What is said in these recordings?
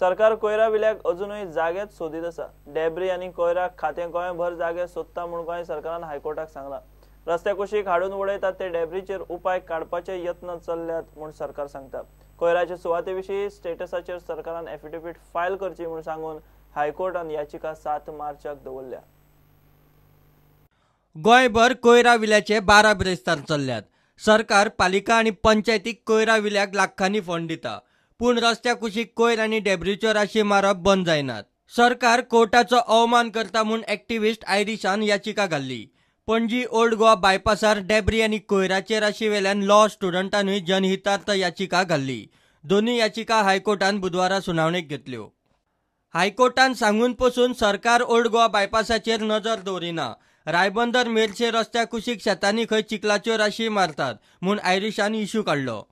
सरकार कोयरा विल्याक अजुनूय जागेच सोदीत आसा। डेब्री आनी कोयरा खातें गोंयभर जागे सोदता म्हूण गोंय सरकारान हायकोर्टाक सांगलां। रस्त्या कुशीक हाडून उडयतात ते डेब्रीचेर उपाय काडपाचे यत्न चल्ल्यात म्हूण सरकार सांगता। कोयराचे सुवाते विशीं स्टेटसाचेर सरकारान एफिडेवीट फायल करची म्हूण सांगून हायकोर्टान याचिका 7 मार्चाक दवरल्या। गोंयभर कोयरा विल्याचे 12 बिरेस्तार चल्ल्यात। सरकार पालिका आनी पंचायतीक कोयरा विल्याक लाखांनी फंड दिता, पूण रस्त्या कुशीक कोयर आनी डेब्रीच्यो राशी मारप बंद जायनात। सरकार कोर्टाचो अवमान करता म्हूण एक्टिविस्ट आयरिशान याचिका घाल्ली। पणजी ओल्ड गोवा बायपासार डेब्री आनी कोयराचे राशी वेल्यान लॉ स्टुडंटानूय जनहितार्थ याचिका घाल्ली। दोनूय याचिका हायकोर्टान बुधवारा सुनावणेक घेतल्यो। हायकोर्टान सांगून पसून सरकार ओल्ड गोवा बायपासाचेर नजर दवरिना। रायबंदर मेरशे रस्त्या कुशीक शेतांनी खंय चिखलाच्यो राशी मारतात म्हूण आयरिशान इश्यू काडलो।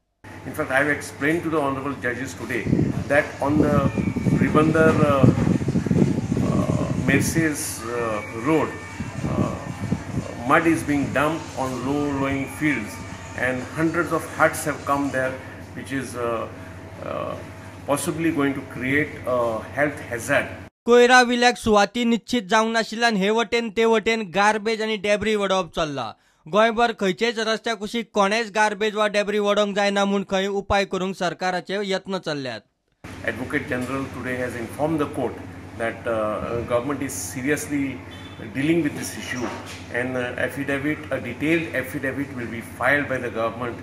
In fact, I have explained to the honorable judges today that on the Ribandar Merces road, mud is being dumped on low-lying fields and hundreds of huts have come there, which is possibly going to create a health hazard. कोयरा विल्याक सुवाती निश्चित जावंक नाशिल्ल्यान हे वटेन ते वटेन garbage आनी debris वडोवप चल्ला। गोंयभर खंयचेच रस्त्या कुशीक कोणेच गार्बेज वा डेब्री वडोवंक जायना म्हूण खंय उपाय करूंक सरकाराचे यत्न चल्ल्यात। Advocate General today has informed the court that government is seriously dealing with this issue and affidavit, a detailed affidavit will be filed by the government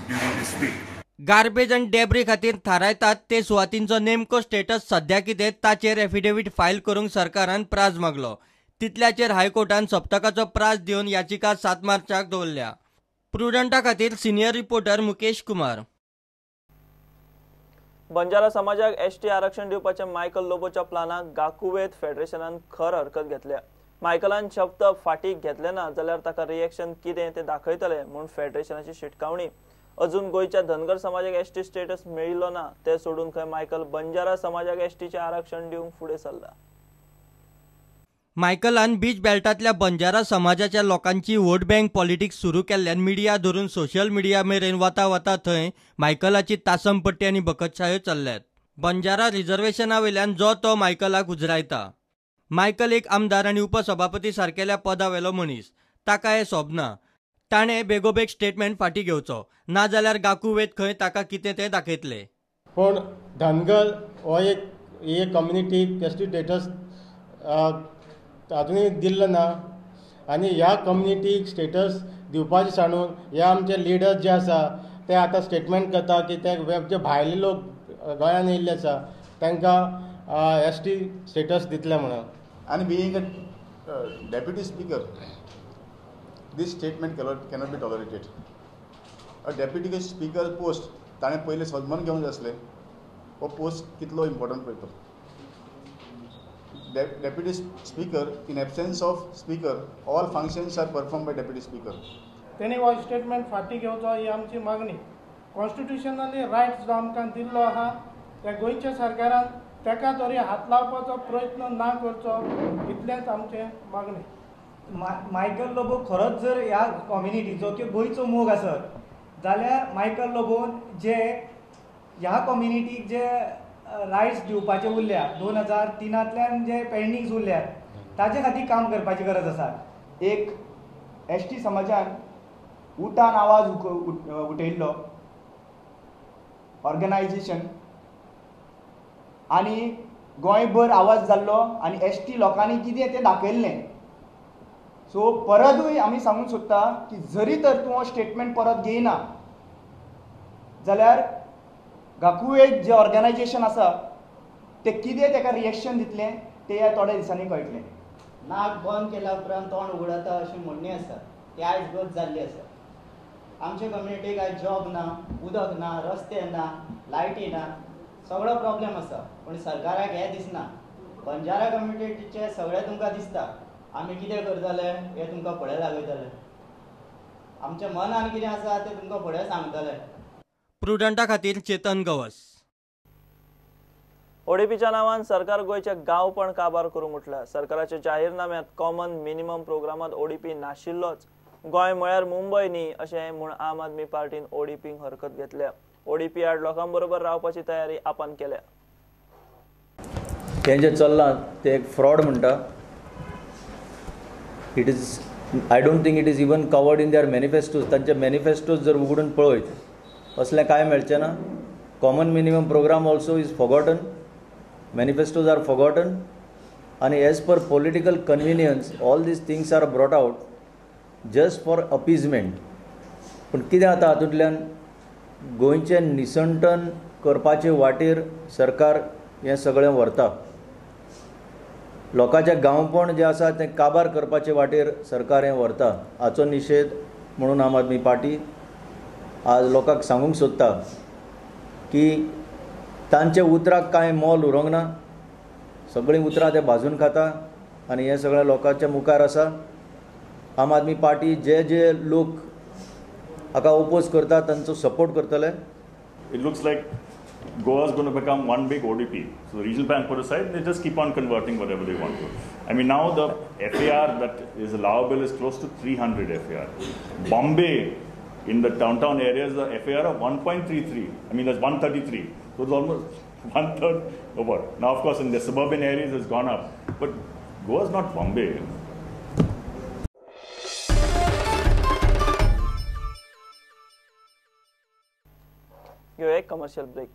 during this week. Garbage आनी debris खातीर थारायतात ते सुवातींचो नेमको status सध्या कितें ताचेर affidavit file करूंक सरकारान प्राज मागलो। तितल्याचेर हायकोर्टान सप्तकाचो प्राज दिवन याचिका 7 मार्चाक दवरल्या। प्रुडंटा खातीर सिनियर रिपोर्टर मुकेश कुमार। बंजारा समाजाक एसटी आरक्षण दिवपाच्या मायकल लोबोच्या प्लानाक गाकुवेत फेडरेशनान खर हरकत घेतल्या। मायकलान शब्द फाटीक घेतले ना जाल्यार ताका रिएक्शन कितें तें दाखयतले म्हूण फेडरेशनाची शिटकावणी। अजून गोंयच्या धनगर समाजाक एसटी स्टेटस मेळिल्लो ना ते सोडून खंय मायकल बंजारा समाजाक एसटीचें आरक्षण दिवंक फुडें सरला। मायकलान बीच बेल्टांतल्या बंजारा समाजाच्या लोकांची वोट बँक पॉलिटिक्स सुरू केल्ल्यान मिडिया धरून सोशल मिडिया मेरेन वता वता थंय मायकलाची तासमपट्टी आनी बकतशायो चल्ल्यात। बंजारा रिजर्वेशना वयल्यान जो तो मायकलाक उजरायता। मायकल एक आमदार आनी उपसभापती सारकेल्या पदावेलो मनीस, ताका हें सोबना। ताणें बेगोबेग स्टेटमेंट फाटीं घेवचो, नाजाल्यार गाकुवेत खंय ताका कितें तें दाखयतले। पूण धनगर हो एक कम्युनिटीक एसटी स्टेटस अजुनूय दिल्लो ना आनी ह्या कम्युनिटीक स्टेटस दिवपाचें सांडून हे आमचे लिडर्स जे आसा ते आतां स्टेटमेंट करता की ते जे भायले लोक गोंयान येयल्ले आसा तांकां एस टी स्टेटस दितले म्हणून। आनी being a deputy speaker, this statement cannot be tolerated. A deputy speaker post ताणें पयलीं सन्मान घेवंक जाय आसलें, हो पोस्ट कितलो इम्पोर्टंट पळय तो। Deputy speaker, in absence of speaker, all functions are performed by deputy speaker. तेणी हो स्टेटमेंट फाटीं घेवचो ही आमची मागणी। कॉन्स्टिट्युशनली रायट्स जो आमकां दिल्लो आहा त्या गोंयच्या सरकारान ताका तरी हात लावपाचो प्रयत्न ना करचो इतलेंच आमचें मागणें। मायकल लोबो खरोच जर ह्या कम्युनिटीचो किंवा गोंयचो मोग आसत जाल्यार मायकल लोबोन जे ह्या कम्युनिटीक जे रायट्स दिवपाचे उरल्या 2003 जे पेंडिंग्स उरल्या ताजे खातीर काम करपाची गरज आसा। एक एस टी समाजान उटान आवाज उठयल्लो ऑर्गनायजेशन आनी गोंयभर आवाज जाल्लो आनी एस टी लोकांनी कितें तें दाखयल्लें। सो परतूय आमी सांगूंक सोदता की जरी तर तूं हो स्टेटमेंट परत घेयना जाल्यार गाकुवेत जे ऑर्गनायजेशन आसा ते कितें ताका रिएक्शन दितलें ते ह्या थोड्या दिसांनी कळटलें। नाक बंद केल्या उपरांत तोंड उगडता अशी म्हणणी आसा, ती आयज गत जाल्ली आसा। आमच्या कम्युनिटीक आयज जॉब ना, उदक ना, रस्ते ना, लायटी ना, सगळो प्रॉब्लेम आसा। पूण सरकाराक हें दिसना। बंजारा कम्युनिटीचे सगळें तुमकां दिसता, आमी कितें करतले हें तुमकां फुडें दाखयतले, आमच्या मनान कितें आसा तें तुमकां फुडें सांगतले। प्रुडंटा खातीर चेतन गवस। ओडीपीच्या नावान सरकार गोंयचे गांवपण काबार करूंक उठला। सरकाराच्या जाहीरनाम्यांत कॉमन मिनिमम प्रोग्रामात ओडीपी नाशिल्लोच। गोंय म्हळ्यार मुंबय न्ही अशें म्हूण आम आदमी पार्टीन ओडीपीक हरकत घेतल्या। ओडीपी आड लोकां बरोबर रावपाची तयारी आपान केल्या। हें जें चल्लां तें एक फ्रॉड म्हणटा. It is, I don't think it is even covered in their manifestos. तांचे मॅनिफेस्टोज जर उगडून पळयत असलें कांय मेळचें ना. Common minimum programme also is forgotten, manifestos are forgotten आनी as per political convenience all these things are brought out just for appeasement. पूण कितें जाता हातूंतल्यान गोंयचें निसंटन करपाचे वाटेर सरकार हें सगळें व्हरता. लोकांचें गांवपण जें आसा तें काबार करपाचे वाटेर सरकार हें व्हरता. हाचो निशेध म्हणून आम आदमी पार्टी आज लोकांक सांगूंक सोदता की तांच्या उतराक कांय मोल उरोंक ना. सगळीं उतरां ते भाजून खाता आनी हें सगळें लोकांच्या मुखार आसा. आम आदमी पार्टी जे जे लोक हाका ओपोज करता तांचो सपोर्ट करतले. It looks like Goa is going to become one big ODP. So the regional plan put aside, they just keep on converting whatever they want to. I mean, now the FAR that is allowable is close to 300 FAR. Bombay, in the downtown areas, the FAR of 1.33. I mean, that's 133. So it's almost 1/3 over. Now, of course, in the suburban areas, it's gone up. But Goa is not Bombay. घेऊया एक commercial break.